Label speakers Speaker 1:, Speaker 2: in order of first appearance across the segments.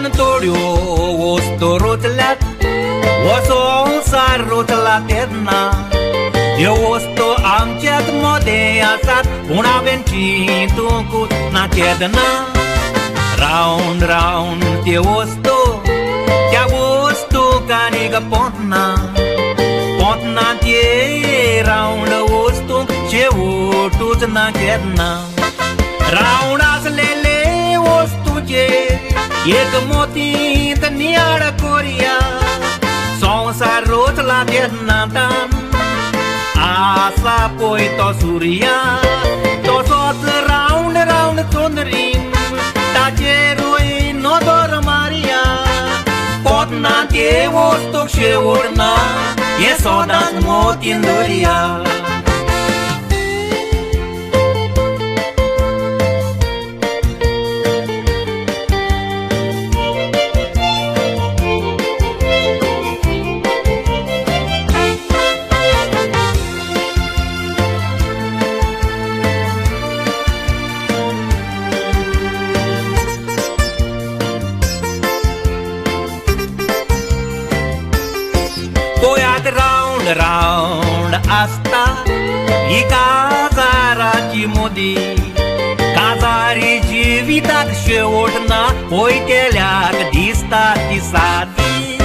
Speaker 1: मोतयान तोड्यो वस्तू रोचल्यात हो संवसार रोचला तेन्ना ह्यो वस्तू आमच्याच मोदें आसात पूण हांवें चिंतूंकूच ना केन्ना. रावंड रावंड त्यो वस्तू त्या वस्तूक आनीक पोंतना पोंतना ते रावंड वस्तूंक शेवटूच ना केन्ना. रावंड आसलेले वस्तूचे एक मोतींत नियाळ कोरया संवसार रोचला तेन्ना तान आसा पळय तो सुर्या तसोच रावंड रावंड चंद्रीम ताचेरूय नदर मारया पोतना ते वस्तूक शेवट ना हें सदांच मोतीन दवरया. पोयात रावंड रावंड आसता ही काजाराची मोदी काजारी जिविताक शेवट ना पळयतल्याक दिसता ती सादी.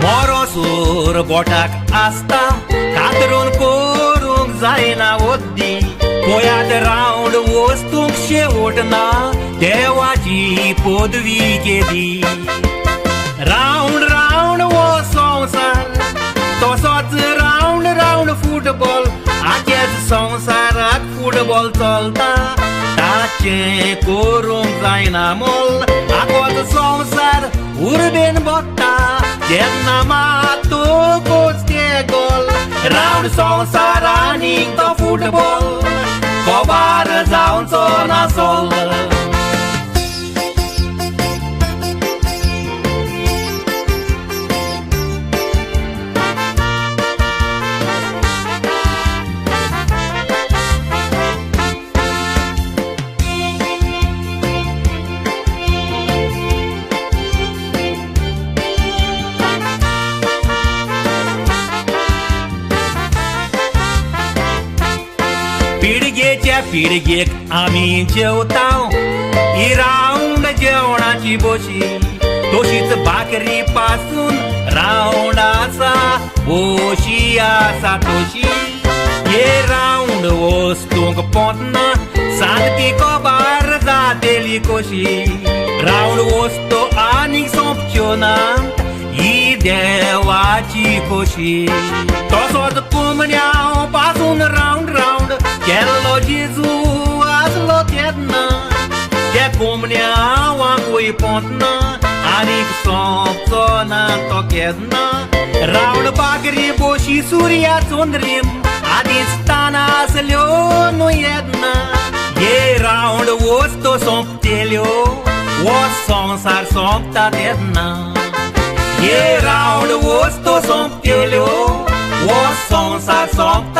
Speaker 1: मोरोसूर बोटाक आसता कातरून करूंक जायना ओद्दी पोयात रावंड वस्तूंक शेवट ना देवाची पदवी केदी. रावंड रावंड हो संवसार तसोच रावंड रावंड फुटबॉल आजेच संवसाराक फुटबॉल चलता ताचें करूंक जायना मोल आगोच संवसार उर्बेन बोत्ता जेन्ना मातूकूच ते गोल. रावंड संवसार आनीक तो फुटबॉल खबर जावचो ना सोल. पिळगेच्या पिळगेक आमी जेवता ही रावंड जेवणाची बोशी तशीच भाकरी पासून रावंड आसा बोशी आसा तशी. हे रावंड वस्तूंक पोंतना सामकी खबर जातली कशी. रावंड वस्तू आनीक सोंपच्यो ना ही देवाची खोशी. तसोच कोंबड्यां पासून रावंड रावंड केल्लो जेजू आसलो तेन्ना त्या कोंबड्यांकूय पोंतना आनीक सोंपचो ना तो केन्ना. रावंड बागरी बोशी सुर्या चंद्रीम आदींच ताना आसल्यो न्हू येन्ना. हे रावंड वस्तू सोंपतेल्यो हो संवसार सोंपता तेन्ना. हे रावंड वस्तू सोंपतेल्यो हो संवसार सोंपता.